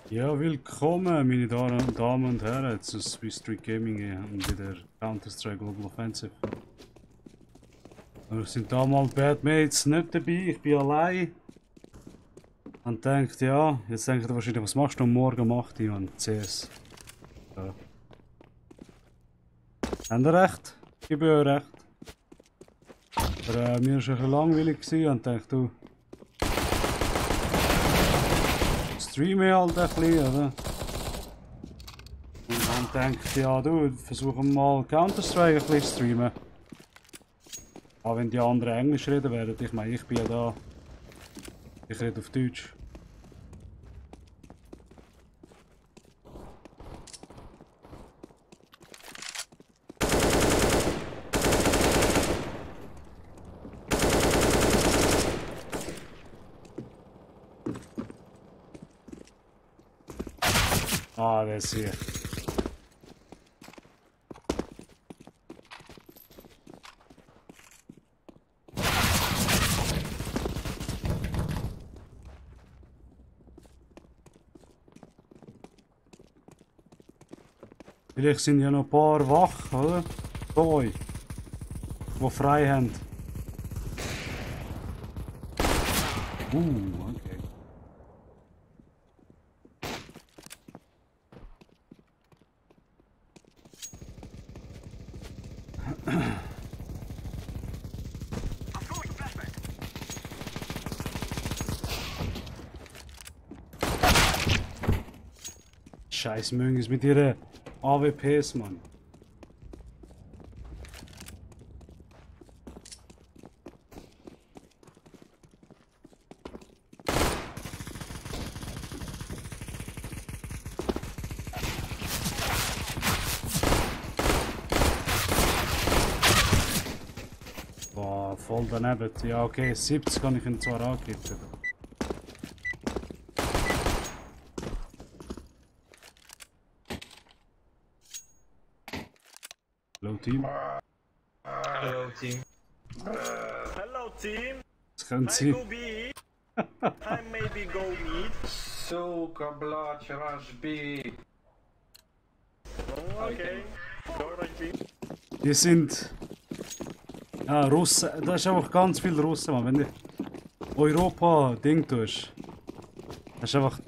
Ja, willkommen, meine Damen und Herren, zu Swiss Street Gaming und wieder Counter-Strike Global Offensive. Wir sind da mal Badmates nicht dabei, ich bin allein. Und denkt, ja, jetzt denkt ihr wahrscheinlich, was machst du am Morgen um 8 Uhr an CS? Ja. Habt ihr recht? Ich gebe euch recht. Aber mir war ein bisschen langweilig und dachte, du, streame halt ein bisschen, oder? Und dann denkt, ja du, versuchen mal Counter-Strike ein bisschen zu streamen. Auch wenn die anderen Englisch reden werden, ich meine, ich bin ja da. Ich rede auf Deutsch. Ah, der ist hier. Vielleicht sind ja noch ein paar wach, oder? Bei euch. Die frei haben. Okay. Scheiß Möngis mit ihren AWPs, Mann. Boah, voll daneben. Ja, okay, 70 kann ich ihn zwar angeben. Hello Team. Hello team. Hello team. Das können I Sie. go B. I maybe go mid. Suka, blać, rush B. Oh, okay. Go right B. Die sind. Ja, Russen. Da ist einfach ganz viel Russen, Mann. Wenn du Europa-Ding tust, das ist einfach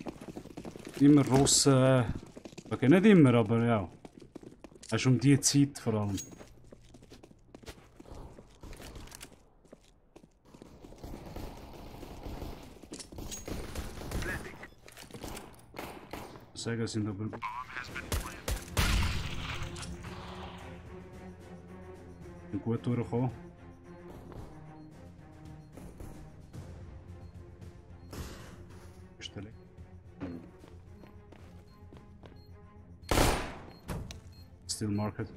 immer Russen. Okay, nicht immer, aber ja. Das ist um die Zeit vor allem. Sagen sind aber. Sind gut durchgekommen. Bestellung. Still market.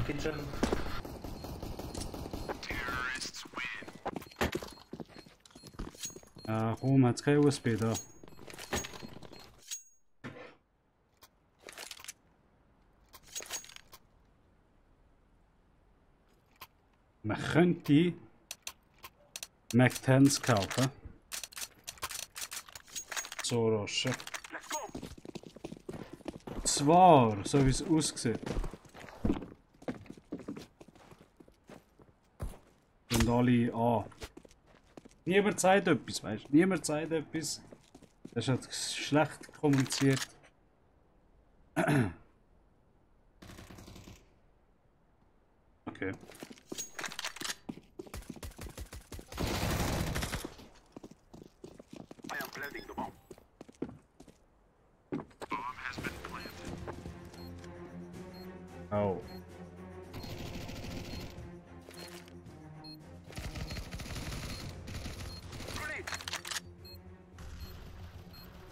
Kitchen. Warum hat es kein USB da? Man könnte Mac-10s kaufen. So rasch. Zwar, so wie es aussieht. Und alle an. Niemand sagt etwas, weißt du? Niemand sagt etwas. Das ist halt schlecht kommuniziert. Okay. Oh.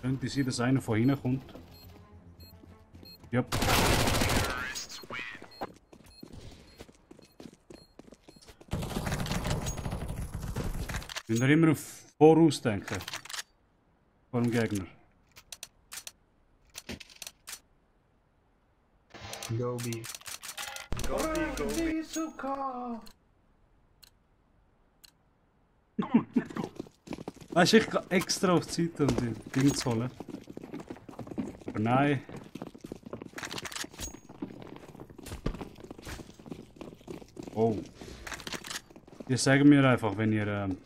Könnte sein, dass einer von hinten kommt. Yep. Wir müssen immer auf Voraus denken. Vor dem Gegner. Go B. Go B, go B. Suka! Weißt du, ich gehe extra auf die Seite, um die Dinge zu holen. Aber nein. Oh. Ihr sagt mir einfach, wenn ihr.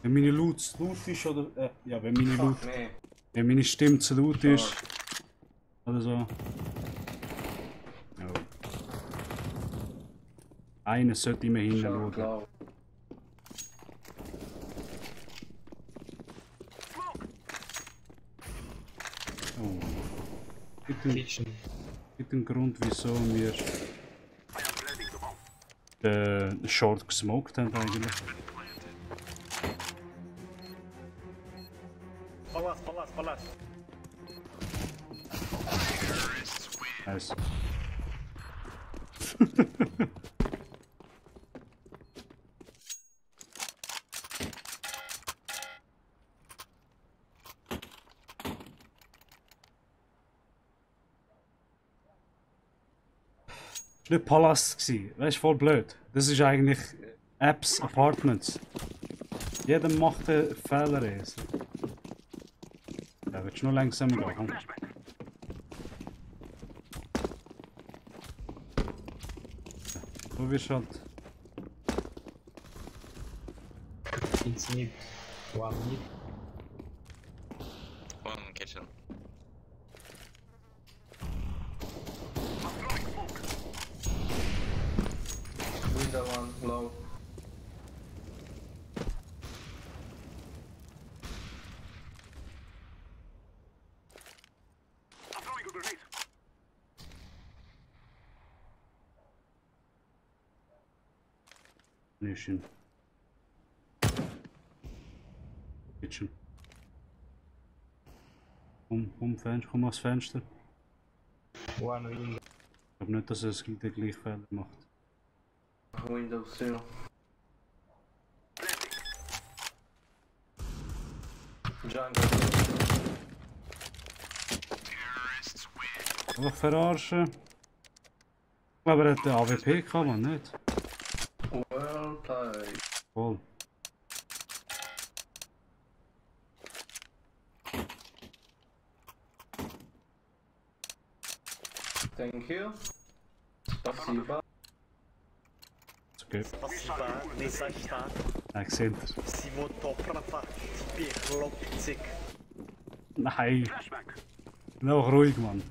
Wenn meine Loot zu laut ist oder. Ja, wenn meine Loot. Fuck me. Wenn meine Stimme zu laut ist. Oder so. Ja. Einer sollte immer Short hinschauen. low. Oh. Kitchen. Gibt einen Grund, wieso wir den Short gesmoked haben eigentlich. Palas. Nice. Das war nicht Palast, weißt du, voll blöd. Das ist eigentlich Apps Apartments. Jeder macht einen Fehler. Ja, willst du nur langsam gehen? Komm. So wirst du halt. It's mid. One mid. One kitchen. Window one low. Nation. Kitchen. Komm ans Fenster. One window. Ich glaube nicht, dass er den gleichen Fehler macht. Window still. Jungle. Einfach verarschen. Ich glaube, er hat den AWP gehabt, man, nicht? Well played. Voll. Thank you. Спасибо. Ist okay. Спасибо, не за šta. Nein, gesehen. Всего доброго. Тебе, хлопчик. Nein. Noch ruhig, Mann.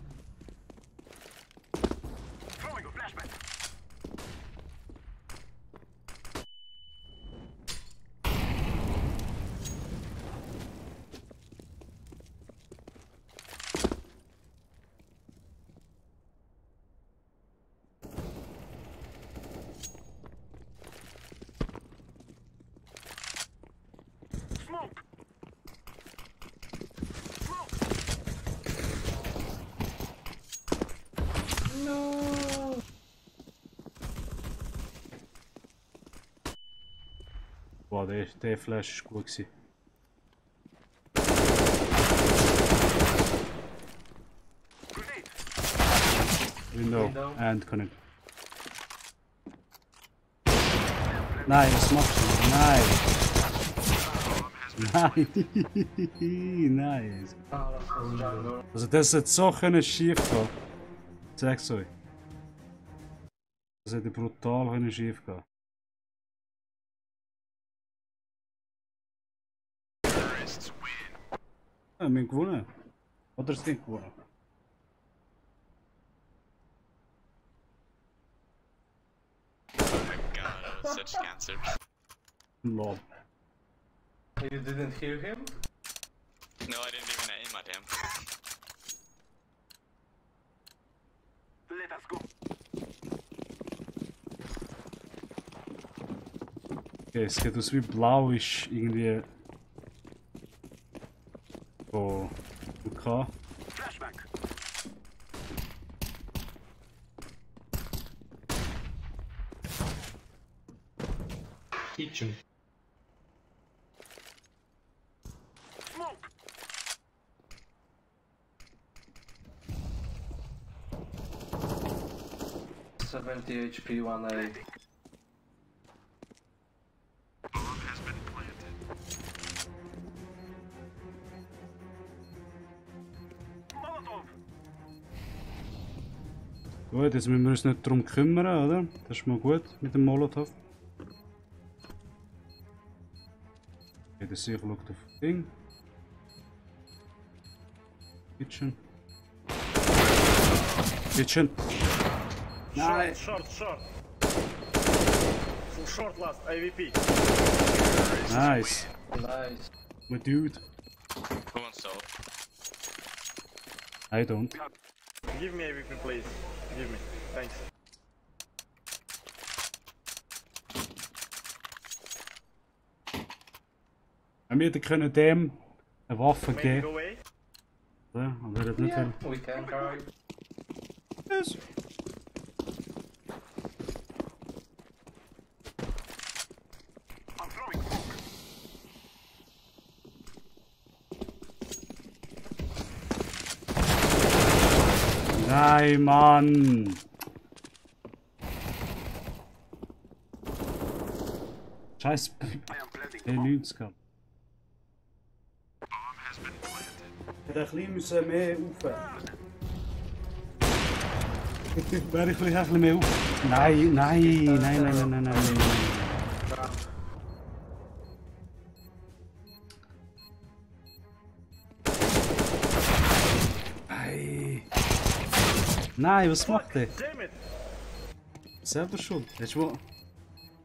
Boah, der Flash war gut gewesen. Window and connect. Nein, was machst du? Nein! Nein! Nice! Ah, das war Jungle. Also das hätte so können schief gehen. Ich sag's euch. Das hätte brutal können schief gehen. Ja, wir haben gewonnen. Oder es nicht gewonnen. Oh my god, I was such cancer. Lol. You didn't hear him? No, I didn't even aim at him. Okay, es sieht aus wie blau ist irgendwie von UK. Kitchen. Smoke. 70 HP, 1A. Gut, jetzt müssen wir uns nicht darum kümmern, oder? Das ist mal gut mit dem Molotov. Okay, der Sicher schaut auf das Ding. Kitchen. Kitchen. Nein! Short, short. Full short last, AVP. Nice. Nice. My dude. Who wants to? I don't. Give me AVP, please. Give me. Thanks. Wir können dem eine Waffe Maybe geben. go away. Ja, aber er hat nicht Yeah, viel. we can try. Yes. Nein, Mann! Scheiß P90 gehabt. Hätte ein bisschen mehr rauf. Wäre ich vielleicht ein bisschen mehr auf. Nein, nein, nein, nein, nein, nein, nein, nein. Nein. Nein, was macht der? Damn it! Selber schuld. Hast du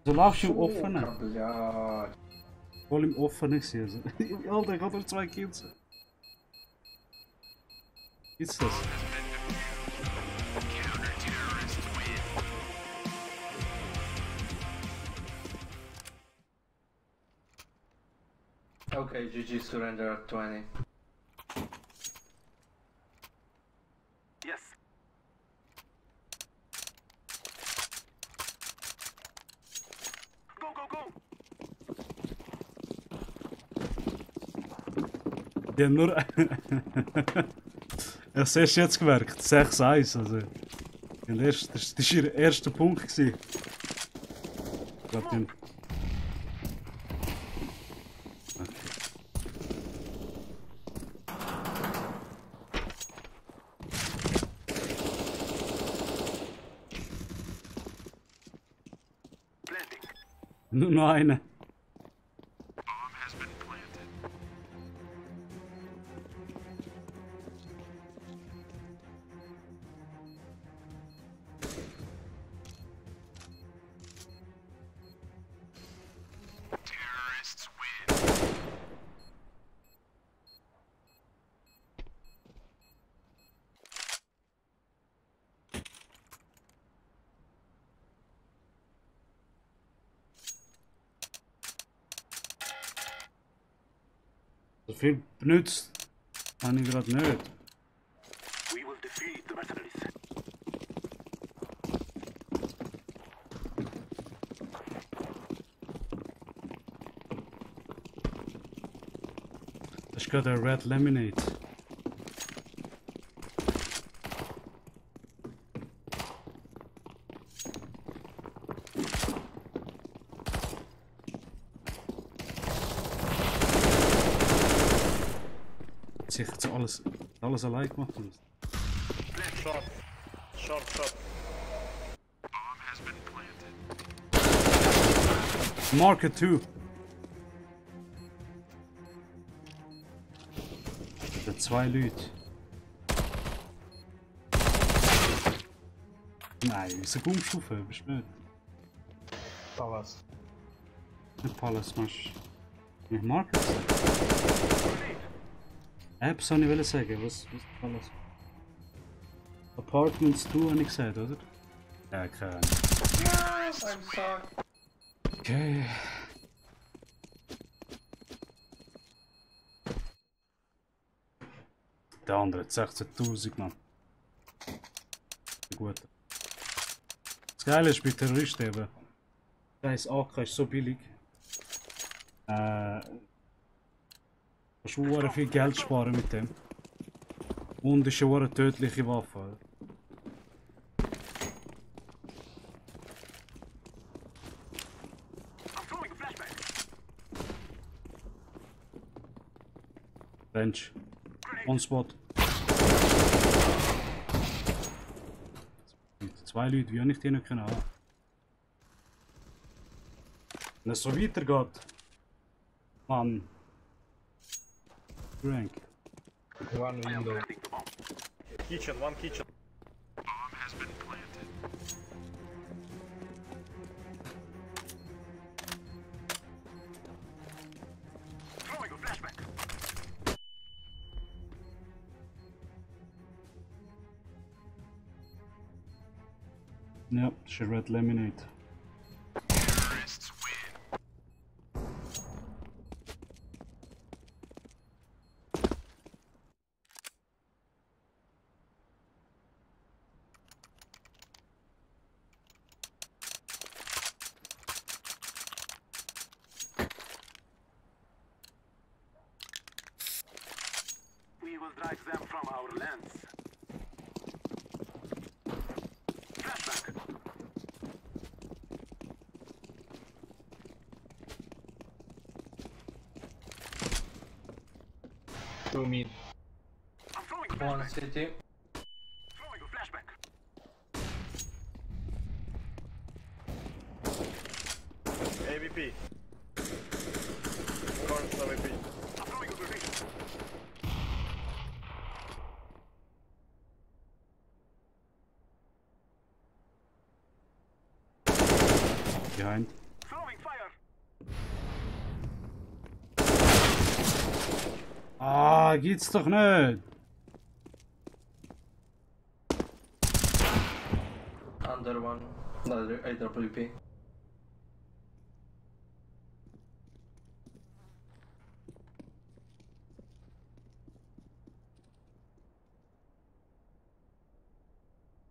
so laufst du im Offenen. Ja. Voll im Offenen gewesen. Also. Alter, ich hab nur 2 Kills. Gibt's das? Okay, GG surrender at 20. Yes. Go, go, go! Die haben nur. Ich sehe es jetzt gemerkt. 6-1. Also. Das war ihr erster Punkt. Gewesen. Ich glaub, den. Nur noch eine. So viel benutzt habe ich gerade nicht. We will defeat the mercenaries. Das ist gerade ein Red Lemonade. Sicher jetzt alles allein gemacht. Short. Short, short. Market 2. Da 2 Leute. Nein, wieso Gumstufe? Bist du nicht? Palace. Nicht Palace, machst du. Nicht Market? Apps wollte ich sagen, was Palace? Apartments 2 habe ich gesagt, oder? Ja, keine Ahnung. Yes, I'm sorry. Okay. Der andere hat 16.000 Mann. Gut. Das Geile ist bei Terroristen eben. Scheiß AK ist so billig. Kannst du viel Geld sparen mit dem. Und ist eine tödliche Waffe. Bench. On spot. 2 Leute, wie habe ich die nicht können haben? Wenn es so weitergeht. Mann. Rank. One window. Kitchen, one kitchen. Ja, das ist ein Red Lemonade. We will drive them from our lands. Flashback. Two mid. I'm throwing One flashback. city. Throwing a flashback. AVP. Corners AVP. I'm throwing a grenade. Behind. Throwing fire. Ah, geht's doch nicht! Under one. Another AWP.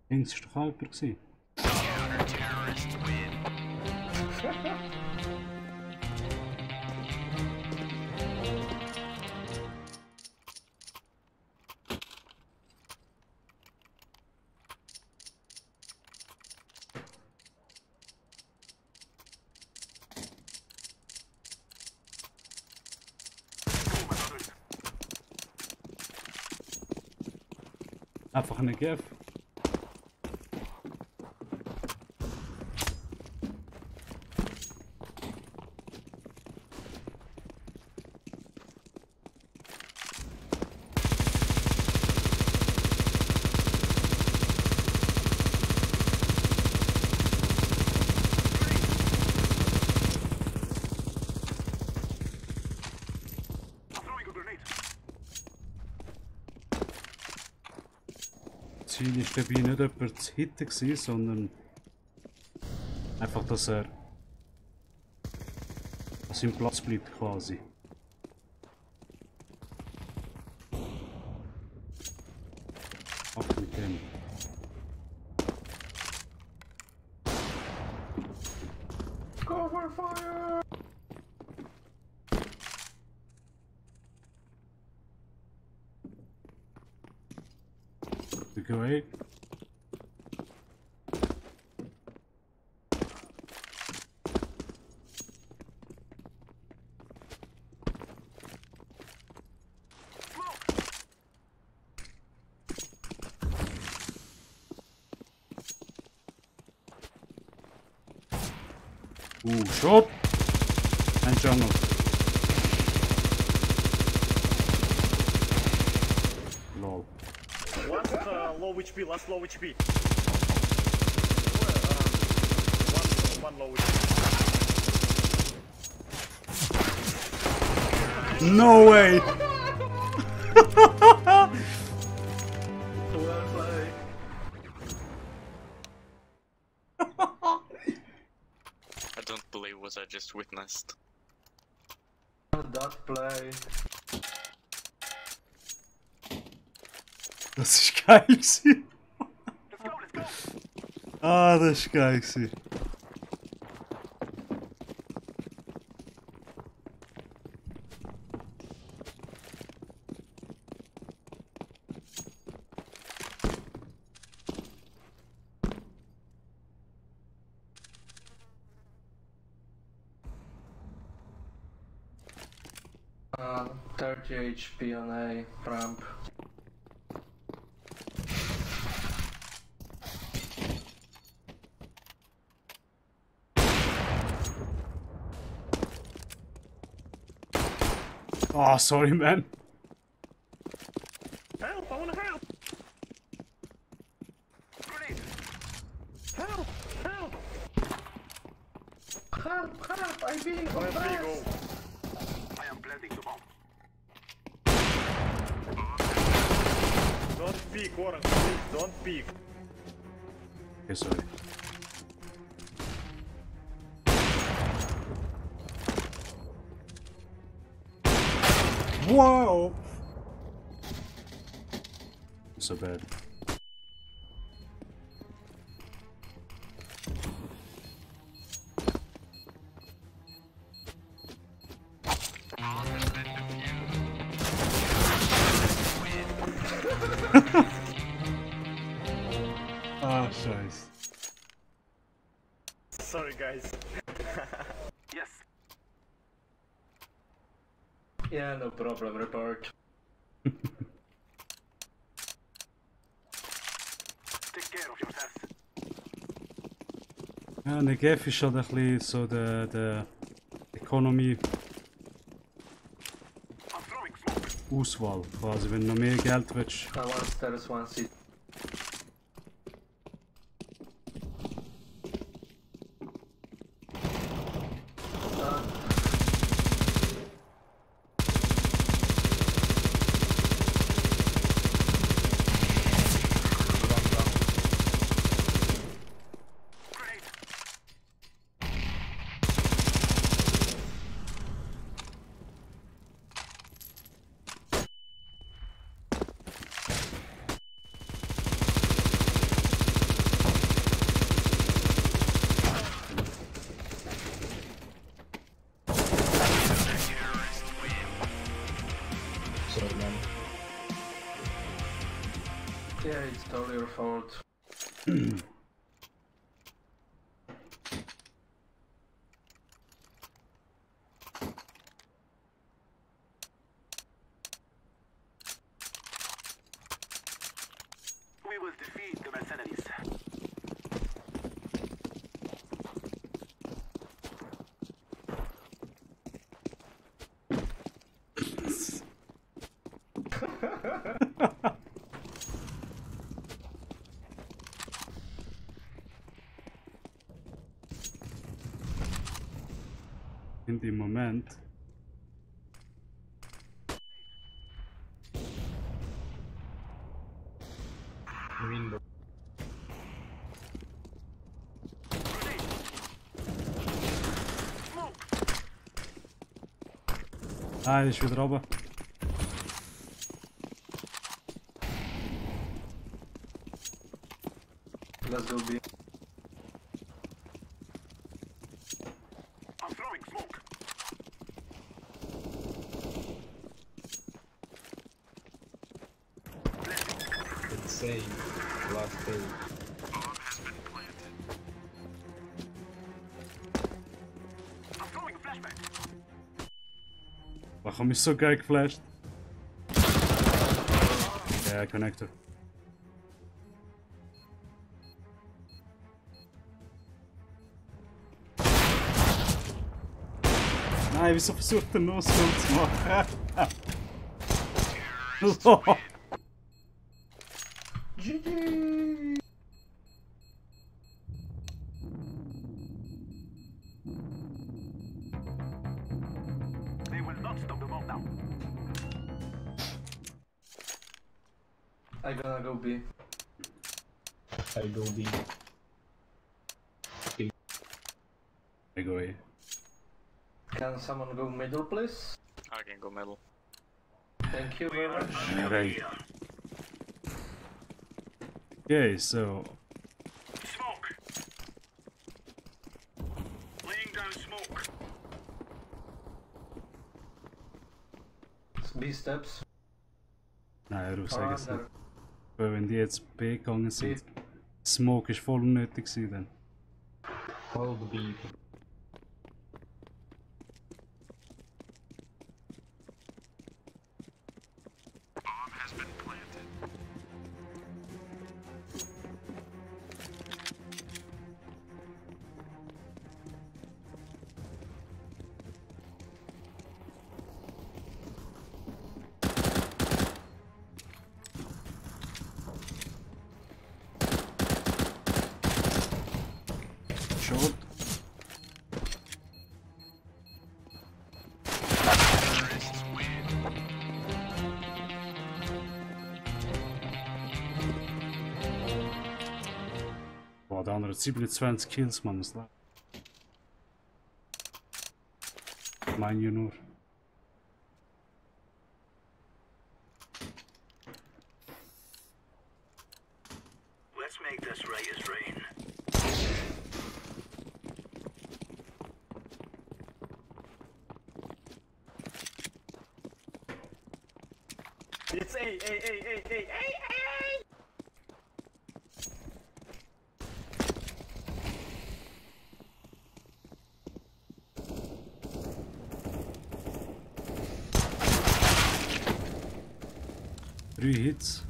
Links ist doch auch jemand gewesen. Einfach eine GF. I'm throwing a grenade. Ziel war dabei nicht jemand zu hitten gewesen, sondern einfach, dass er an seinem Platz bleibt quasi. Ab mit dem. Cover fire! To go away. Shot! And jungle. Lol. Last low HP, last low HP. One low HP. No way! Well played. I don't believe what I just witnessed. That play. Das ist geil gewesen. Let's go, let's go. Ah, das ist geil gewesen. Uh, 30 HP on A ramp. Oh, sorry, man. Help! I wanna help! Grenade! Help! Help! Help! I'm being Let's be harassed! go. I am planting the bomb. Don't peek, Warren, please, don't peek. Okay, sorry. Whoa! So bad. Ah, scheiße. Sorry, guys. Yes. Yeah, no problem, report. Take care of yourself. Ja, Negev ist halt ein bisschen so der Economy I'm throwing smoke. Auswahl quasi, wenn du noch mehr Geld willst. One stairs, one seat. Grenade! Sorry, man. Yeah, it's totally your fault. We will defeat the mercenaries. In dem Moment. Window. Ah, er ist wieder oben. Let's go B. I'm throwing smoke. Let's say last day. I'm throwing a flashbang. Warum ist so geil geflasht? Ja, Connector. Nein, wieso versucht er nur so zu machen? GG! They will not stop the bomb now. I gonna go B. I go B. I go A. Can someone go middle, please? I can go middle. Thank you very much. Right. Okay, so Smoke. Laying down smoke. B steps. nein, Ruf, Or sag es nicht. under. Weil wenn die jetzt B gegangen sind, Smoke ist voll unnötig gewesen dann. Hold B. 227 Kills, Mann. Das mein you nur. Let's make this right as rain. It's A. Three hits.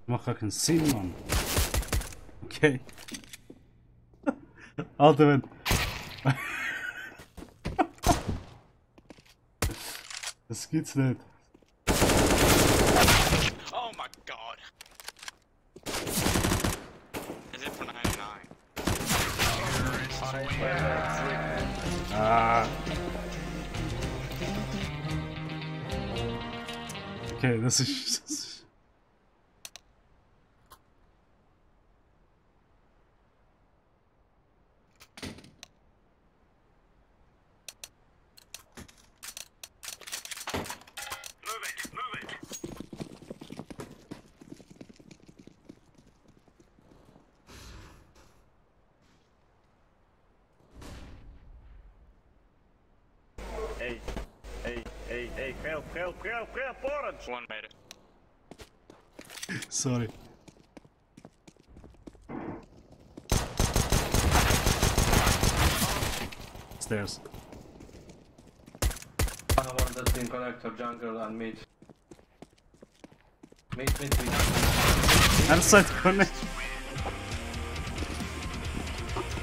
Macht gar keinen Sinn, Mann. Okay. Alter, wenn. Das gibt's nicht. Oh my god. Is it for 99? Ah. Okay, das ist. Move it. Help, orange! One made it. Sorry. Stairs. I want that team connector, jungle and mid. Mid. And side connect.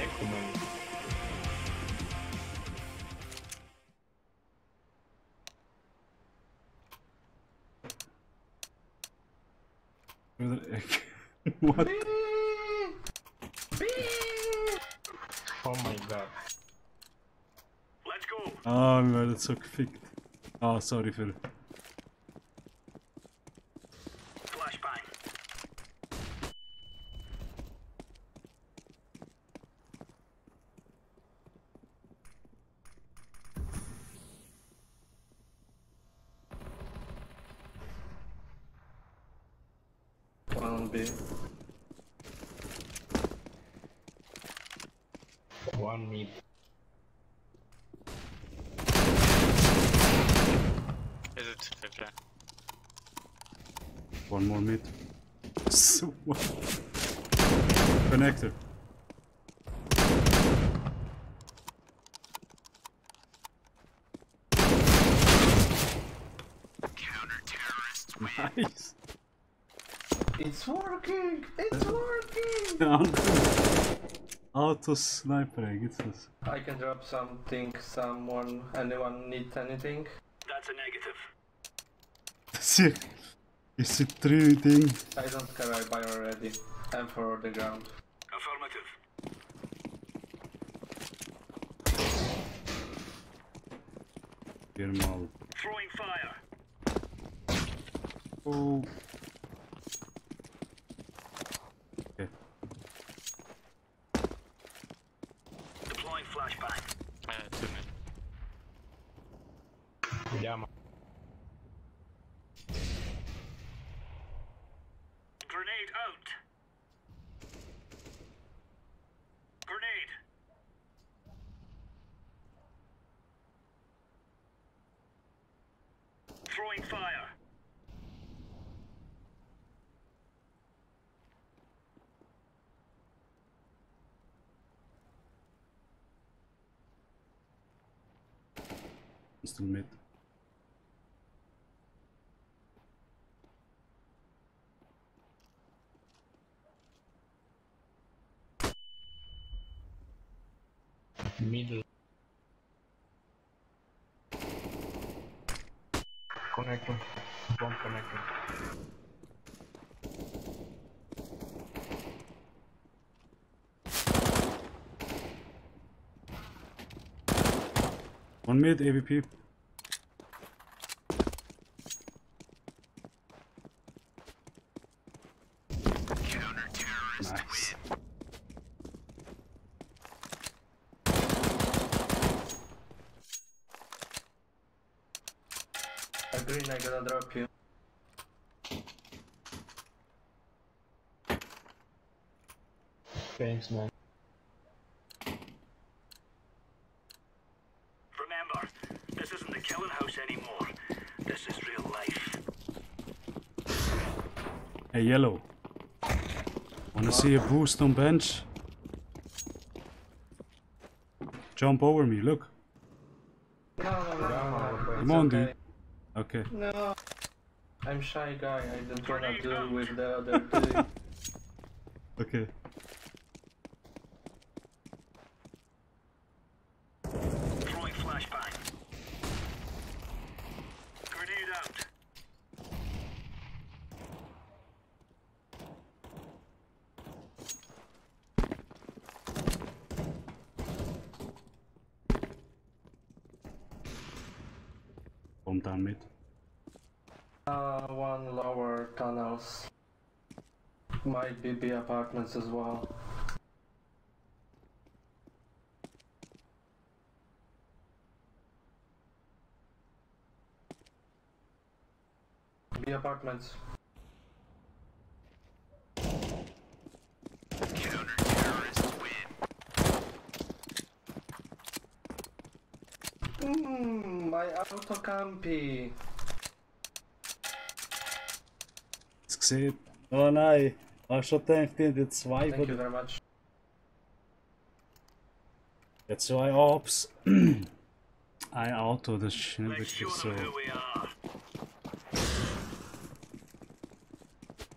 Echo man. What? Oh my god. Let's go. Ah, wir werden so gefickt. Ah, sorry für. Flashbang. One B. One mid. Is it 50? One more mid. So connector. Nice. It's working! It's working! Auto sniper, gibt's das? I can drop something, anyone need anything? That's a negative. Das hier ist die 3-Ding. I don't care, I buy already. I'm for the ground. Affirmative. Hier mal. Throwing fire. Oh. Okay. Deploying flashbang. 2 mid. Yeah, man. Grenade out. Grenade. Throwing fire. Still mid. Middle. Connector. One connector. One mid, AVP. green, I gotta drop you. Thanks, man. Remember, this isn't the killing house anymore. This is real life. Hey, yellow. Wanna see a boost on bench? Jump over me, look. No. Come on, dude. Okay. No. I'm shy guy, I don't wanna deal with the other two. Okay. Throwing flashbang. Grenade out. Bomb down mid. One lower tunnels. Might be B apartments as well. B apartments. My autocampi. Hast du gesehen? Oh nein. Hast du schon gedacht, die haben jetzt zwei Thank you von very much. den zwei Ops. Ein Auto, das ist nicht Let's show wirklich so. them who we are.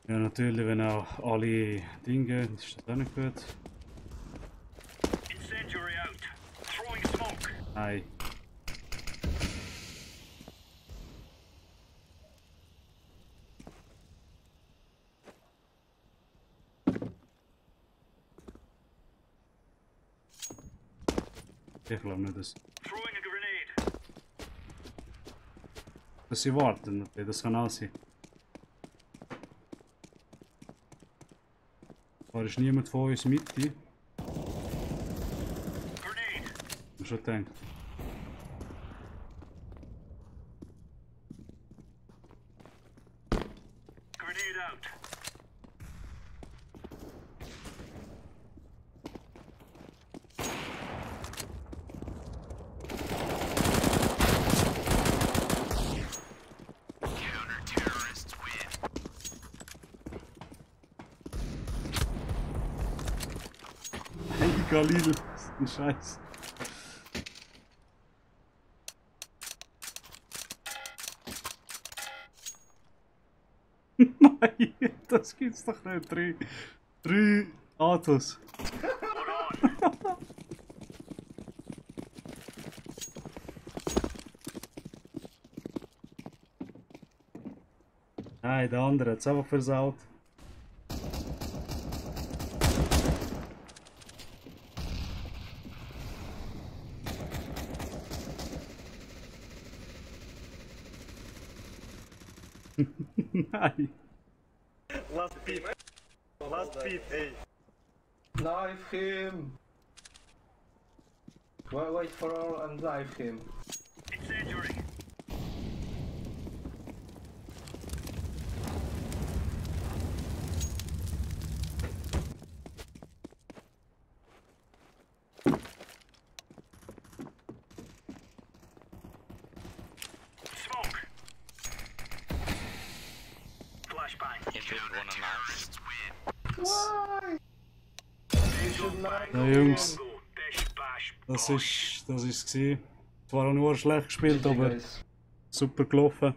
Ja, natürlich, wenn auch alle Dinge gehen, ist das auch nicht gut. Incendiary out. Throwing smoke. Nein. Ich glaube nicht, dass Throwing a grenade. sie warten. Okay, das kann auch sein. Da ist niemand von uns Mitte. Grenade. Ich schon gedacht. Grenade out. Hey Galil, das ist ein Scheiß. Nein, das gibt's doch nicht. Drei Autos. Nein, der andere hat's einfach versaut. Nein. Last peep. Last peep, hey. Knife him! Wait for all and knife him. Incendiary. Smoke. Flashbang. He did want a knife. Why? You should not Ja, Jungs, Go. Bish bash. das ist gewesen. Zwar nur schlecht gespielt, GG, aber guys. super gelaufen.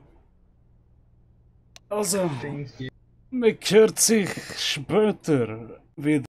Also, Thanks, man hört sich später wieder.